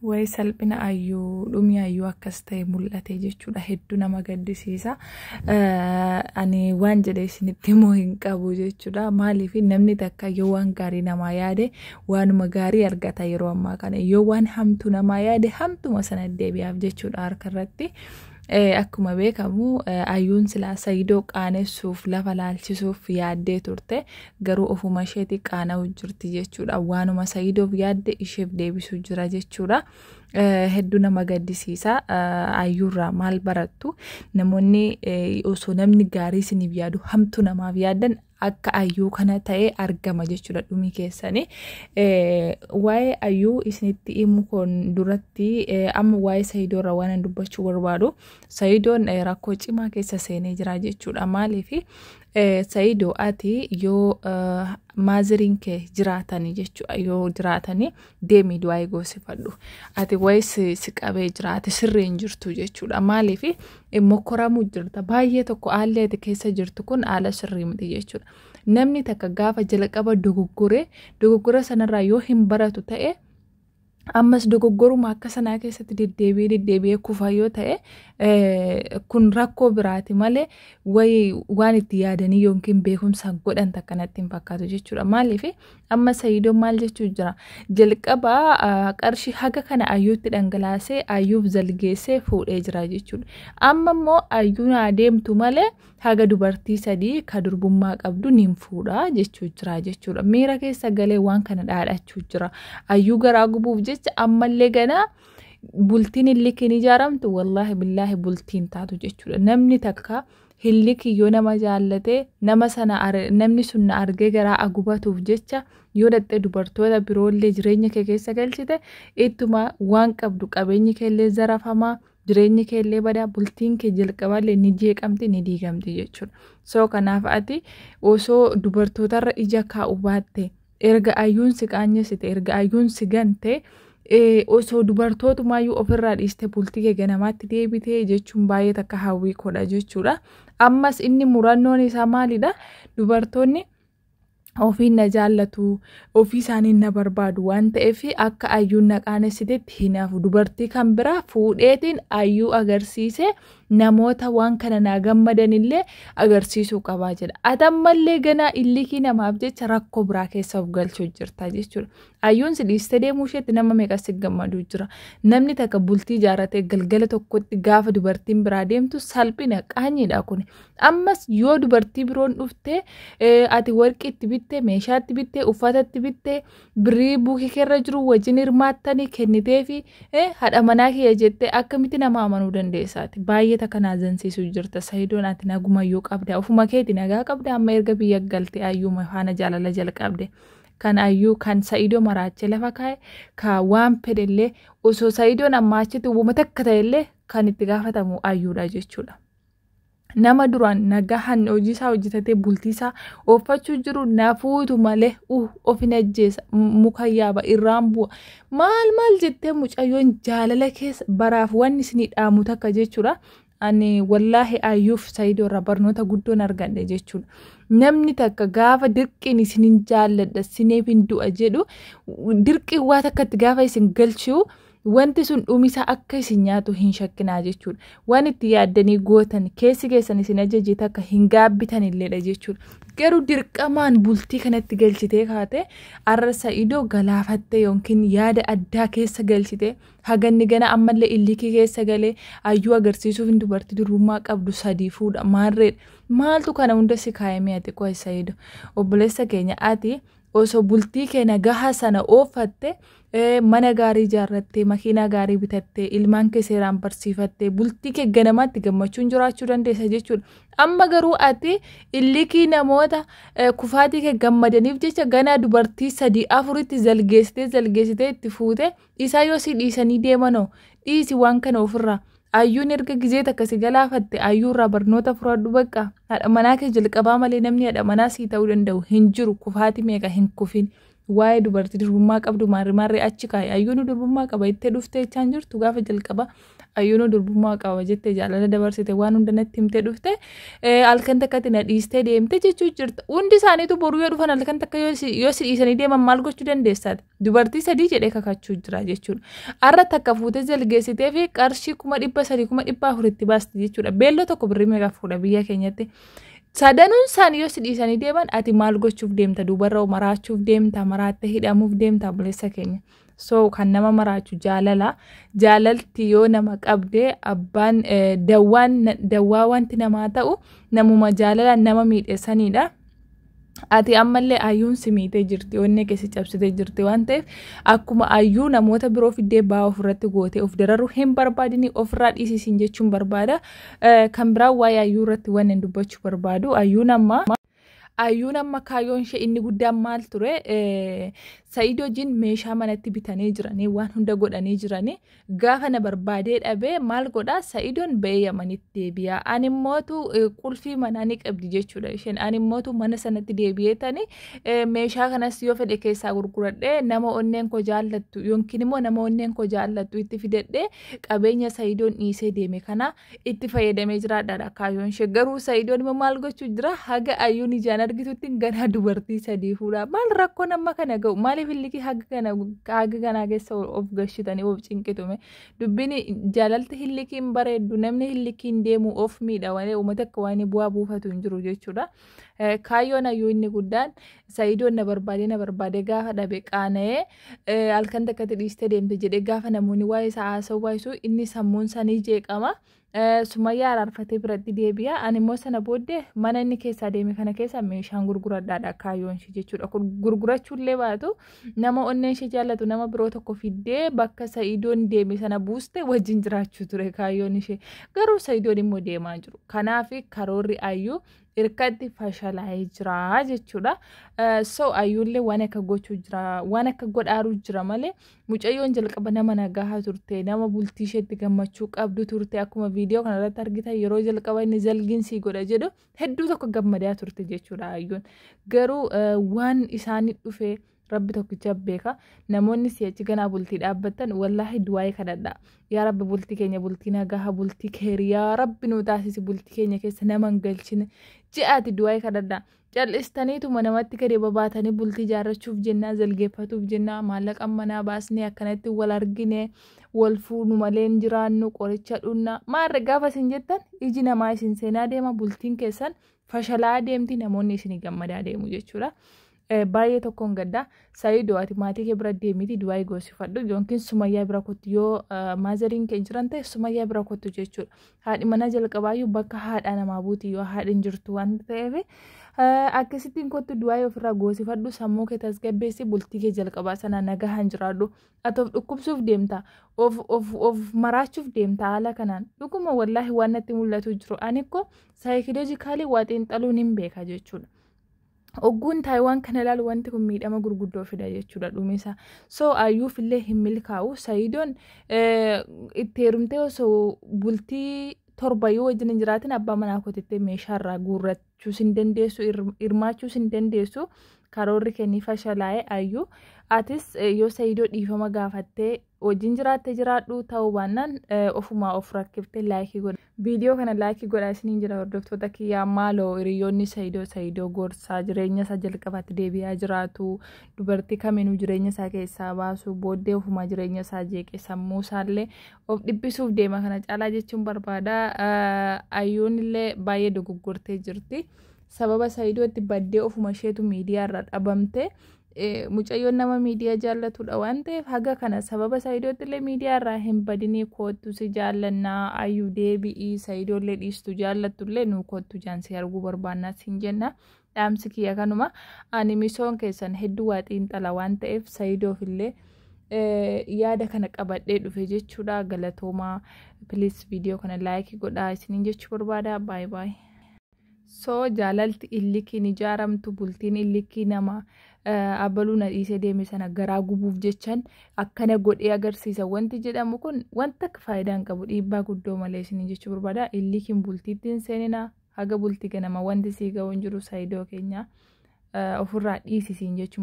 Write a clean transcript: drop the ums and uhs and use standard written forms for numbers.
Wayi salphina Ayyuu dhumi Ayyuu akkas ta'e mul'ate jechuudha hedduu nama gaddisiisa. Ani waan jedhe isinitti himuu hin qabu jechuudha. Maaliif namni takka yoo waan gaarii namaa yaade waanuma gaarii argata yeroo ammaa kana yoo waan hamtuu namaa yaade hamtuma sana deebi'aaf jechuudha harka irratti. Akkuma beekamu Ayyuun silaa Sayidoo qaanessuuf lafa laalchisuuf yaaddee turte garuu ofuma isheeti qaana'u jirti jechuudha. Waanuma Sayidoof yaadde isheef deebisuu jira jechuudha. Hedduu nama gaddisiisa. Ayyuurraa maal barattu? Namoonni osoo namni gaarii isiniif yaadu hamtuu namaaf yaaddan akka ayyuu kana ta'ee argama jechuudha dhumii keessanii. Waa'ee ayyuu isinitti himuu koon duratti amma waa'ee Sayidoo irraa waan dubbachuu barbaadu. Sayidoon rakkoo cimaa keessa seenee jira jechuudha. Maaliif Sayidoo ati yoo maaziriin kee jiraatanii jechuudha yoo jiraatanii deemii du'aa goosifadhu. Ati wayii si qabee jiraate sirrii hin jirtu jechuudha. Maaliif mokkoramuu jirta baay'ee tokko haalli ati keessa jirtu kun haala sirrii miti jechuudha. Namni takka gaafa jalqaba dogoggore dogoggora sanarraa yoo hin baratu ta'e ammas dogoggoruma akka sanaa keessatti deddeebi'ee deddeebi'ee kufa yoo ta'e kun rakkoo biraati malee wayi waan itti yaadanii yookiin beekumsaan godhan takka natti hin fakkaatu jechuudha. Maaliif amma Sayidoon maal jechuu jira? Jalqaba qarshii haga kana ayyuutti dhangalaasee ayyuuf zalgeessee fuudhee jira jechuudha. Amma immoo ayyuun adeemtu malee haga dubartii sadii ka durbummaa qabdu nin fuudha jechuu jira jechuudha. Miira keessa galee waan kana dhaadhachuu jira. Ayyuu garaa gubuuf jecha ammallee ganaa bultiin hillikiin ijaaramtu wallaahi billaahi bultiin taatu jechuudha. Namni takka hillikii yoo nama jaallate nama sana namni sun na argee garaa agubatuuf jecha yoo dhaxxee dubartoota biroollee jireenya kee keessa galchite ittuma waan qabdu qabeenyi keellee zarafamaa jireenyi keellee badaa bultiin kee jalqaballee ni jeeqamti ni diigamti jechuudha. So kanaaf ati osoo dubartootarra ija kaa'u baatte erga ayyuun si qaanyessite erga ayyuun si gante osoo dubartootumaayyuu ofirraa dhiiste bultii kee ganamaatti deebitee jechuun baay'ee takka hawwii koodha jechuudha. Ammas inni murannoon isaa maalidha? Dubartoonni ofiin na jaallatu ofii isaanii na barbaadu waan ta'eef akka ayyuun na qaanessitetti hin hafu dubartii kan biraa fuudheetiin ayyuu agarsiise namoota waan kana naa gammadanillee agarsiisuu qabaa jedha. Ati ammallee ganaa illikii namaaf jecha rakkoo biraa keessa of galchuu jirta jechuudha. Ayyuun si dhiistee deemuu isheetti nama meeqa si gammaduu jira. Namni takka bultii ijaarratee galgala tokkotti gaafa dubartiin biraa deemtu salphina qaanyiidha kun. Ammas yoo dubartii biroon dhuftee ati warqii itti bitte, meeshaa itti bitte, uffata itti bitte, birrii buukii keerra jiru wajjin hirmaattanii kenniteefi haadha manaa kiyya jettee akkamitti nama amanuu dandeessaati. Baay'ee takka na azansiisuu jirta. Sayidoon ati nagumayyuu qabda. Ofuma keeti nagaa qabda amma erga biyya galte ayyuma faana jaalala jalqabde. Kan ayyuu kan Sa'idoo maraachee lafa kaa'e ka waan fedhellee osoo Sa'idoon ammaa achitti uuma takka ta'ellee kan itti gaafatamu ayyuudha jechuudha. Nama duraan nagahan hojii isaa hojjetatee bultii isaa ooffachuu jiru na fuutu malee of hin ajjeesa muka yaaba irraan bu'a maal maal jettee mucayyoon jaalala keessa baraaf wanni isinii dhaamu takka jechuudha. Ani wallaahi ayyuuf Sa'idoo irraa barnoota guddoon argadhe jechuudha. Namni takka gaafa dirqiin isinin jaalladha sineef hin du'a jedhu dirqiin waa takkatti gaafa isin galchuu wanti sun dhumisaa akka isin nyaatu hin shakkinaa jechuudha. Waan itti yaaddanii gootan keessi keessan isin ajaje takka hin gaabbitan illeedha jechuudha. Garuu dirqamaan bultii kanatti galchitee kaate arra Sa'idoo galaafatte yookiin yaada addaa keessa galchite haganni gana ammallee illikii keessa galee ayyuu agarsiisuuf hin dubartii durbummaa qabdu sadii fuudha maarreedha. Maaltu kana hunda si kaayamee ati qoy Sa'idoo obboleessa keenya ati osoo bultii kee nagaha sana ooffatte mana gaarii ijaarrattee makiinaa gaarii bitattee ilmaan kee seeraan barsiifattee bultii kee ganamaatti gammachuun jiraachuu dandeessa jechuudha. Amma garuu ati illikii namoota kufaatii kee gammadaniif jecha ganaa dubartii sadii afuritti zalgeessitee zalgeessitee itti fuute isaa yoo si dhiisanii deemanoo dhiisi waan kana ofirraa. Ayyuun erga gizee takka si galaafatte ayyuu irraa barnoota fudhadhu bakka haadha manaa kee jalqabaa malee namni haadha manaa sii ta'uu danda'u hin jiru kufaatii meeqa hin kufin. Waa'ee dubartii durbummaa qabdu maarri maarri achi kaa'i. Ayyuun durbummaa qaba ittee dhuftee jechaan jirtu gaafa jalqaba ayyuun durbummaa qaba jettee jaalala dabarsite waan hunda natti himtee dhufte halkan takkatti na dhiistee deemte jechuu jirta. Hundi isaaniitu boruu yoo dhufan halkan takka yoo si dhiisanii deeman maal gochuu dandeessaati? Dubartii sadii jedhee kakachuu jira jechuudha. Har'a takka fuutee jalgeessitee fi qarshii 300,000 400,000 baasti jechuudha. Beelloo tokko birrii meeqa fuudha biyya keenyatti? Sadanuun isaanii yoo si dhiisanii deeman ati maal gochuuf deemta? Dubarra maraachuuf deemta, maraattee hidhamuuf deemta obboleessa keenya. So kan nama maraachu jaalala. Jaalalti yoo nama qabde abbaan dawwaa wanti namaa ta'u namuma jaalala nama miidheessanidha. Ati ammallee ayyuun si miitee jirti, onnee keessa cabsitee jirti waan ta'eef akkuma ayyuu namoota biroo fiddee ba'aa ofirratti gootee of dararuu hin barbaadini, ofirraa dhiisisiin jechuun barbaada. Kan biraa waa'ee ayyuu irratti waan hin dubbachuu barbaadu ayyuun amma kaayyoon ishee inni guddaan maal ture? Sa'iid wajjin meeshaa manatti bitanii jiranii waan hunda godhanii jiranii gaafa na barbaadee dhabee maal godhaa Sa'iidoon ba'ee Yamanitti deebi'a. Ani immootu qulfii manaa ni qabdi jechuudha isheen. Ani immootu mana sanatti deebi'ee tani meeshaa kanas yoo fedhe keessaa gurguradhee nama onneen koo jaallattu yookiin immoo nama onneen koo jaallattu itti fidadhee qabeenya Sa'iidoon dhiisee deeme kana itti fayyadamee jiraadhaadha kaayyoon ishee. Garuu Sa'iidoon immoo maal gochuu jira? Haga ayyuun ijaan argitutti ganaa dubartii sadii fuudha. Maal rakkoon amma kana ga'u? Maaliif illikii haga kanaa keessa of gashitanii of cinqitume? Dubbiin jaalalti hillikiin bareeddu, namni hillikiin deemu of miidha malee uummata akka waan bu'aa buufatu hin jiru jechuudha. Kaayyoon ayyuu inni guddaan Sa'iidoon na barbaadee gaafa dhabe qaana'ee halkan takkatti dhiistee deemte jedhee gaafa namoonni waa'ee isaa haasa'u baay'isu inni sammuun sanii jeeqama. Sumayyaa araarfatee biratti deebi'a. Ani immoo sana booddee mana inni keessaa deeme kana keessa meeshaan gurguradhaadha kaayyoon ishee jechuudha. Gurgurachuullee baatu nama onneen ishee jaallatu nama biroo tokko fiddee bakka Sa'iidoon deeme sana buuste wajjin jiraachuu ture kaayyoon ishee. Garuu Sa'iidoon immoo deemaa jiru. Kanaaf karoorri ayyuu hirkatti fashalaa'ee jira jechuudha. So ayyuullee waan akka gochuu jira, waan akka godhaaruu jira malee mucayyoon jalqaba nama nagaa turte, nama bultii isheetti gammachuu qabdu turte. Akkuma viidiyoo kanarratti argitan yeroo jalqaba inni zalgiinsii godha jedhu hedduu tokko gammadaa turte jechuudha ayyuun. Garuu waan isaanii dhufe Rabbi tokkicha beeka. Namoonni si'achi ganaa bultii dhaabbattan wallaahi du'aa kadhadha. Yaa Rabbi bultii keenya bultii nagaa bultii keerii yaa Rabbi nu taasisi bultii keenya keessa nama hin galchine ji'aati du'aa kadhadha. Cal'istaniituma namatti gadi babaatanii bultii ijaarrachuuf jennaa zalgeeffatuuf jennaa maallaqa manaa baasnee akkanatti wal argine wal fuunu malee hin jiraannu qoricha dhunna maarre gaafa isin jettan iji namaa isin seenaa deema bultiin keessan fashalaa deemti namoonni isin gammadaa deemu jechuudha. Baay'ee tokkoon gaddaa Sa'iidoo ati maatii kee bira deemiti du'aa goosifadhu yookiin Sumayyaa bira kottu yoo maazariin kee jiran ta'e Sumayyaa bira kottu jechuudha. Haadhi manaa jalqabaayyuu bakka haadha namaa buuti yoo haadhi hin jirtu waan ta'eef akkasittiin kottu du'aa ofirraa goosifadhu sammuu kee tasgabbeessi bultii kee jalqabaa sana nagaan jiraadhu. Ati of dhukkubsuuf deemta of maraachuuf deemta haala kanaan dhuguma wallaahi waan natti mul'atu jiru ani ko saayikoloojikaalii waa xiinxaluun hin beeka jechuudha. Ogguun Taayiwaan kana ilaalu wanti kun miidhama gurguddoo fida jechuudha dhumisa. So ayyuuf illee hin milkaa'u. Sa'iidoon itti heerumtee osoo bultii torba yoo wajjin hin jiraatin abbaa manaa kootittee meeshaa irraa guurrachuus hin dandeessu, hirmaachuus hin dandeessu. Karoorri kennii fashalaa'ee ayyuu. Atis yoo Sa'iidoo dhiifama gaafattee wajjin jiraattee jiraadhu ta'uu baannaan ofumaa of rakkiftee laayikii godha. Viidiyoo kana laayikii godhaa isiniin jira hordoftoota kiyyaa maaloo hiriyoonni Sa'iidoo gorsaa jireenya isaa jalqabaatti deebi'aa jiraatu dubartii kamiinuu jireenya isaa keessaa baasu booddee ofumaa jireenya isaa jeeqe sammuu isaallee of dhiphisuuf deema kana caalaa jechuun barbaada. Ayyuun illee baay'ee dogoggortee jirti. Sababa Sa'iidootti baddee ofuma isheetu miidiyaa irra dhabamte. Mucayyoon nama miidiyaa jaallatudha waan ta'eef haga kana sababa Sa'iidootti illee miidiyaa irraa hin badinii kottu si jaallannaa ayyuu deebi'ii Sa'iidoollee dhiistu jaallattullee nu kottu jaansii arguu barbaannaa siin jenna. Dhaamsi kiyya kanuma ani misoon keessan hedduu waa xiinxala waan ta'eef Sa'iidoof illee yaada kana qabadhee dhufe jechuudha. Galatoomaa please viidiyoo kana laayikii godhaa isiniin jechuu barbaada. Baay baay. So jaalalti illikiin ijaaramtu bultiin illikii nama abaluu na dhiisee deeme sana garaa gubuuf jechan akkana godhee agarsiisa wanti jedhamu kun wanta akka faayidaa hin qabu dhiibbaa guddoo malee isiniin jechuu barbaada. Illikiin bultiitti hin seeninaa haga bultii ganama wanti sii ga'u hin jiru Sa'iidoo keenya ofirraa dhiisisiin jechuun.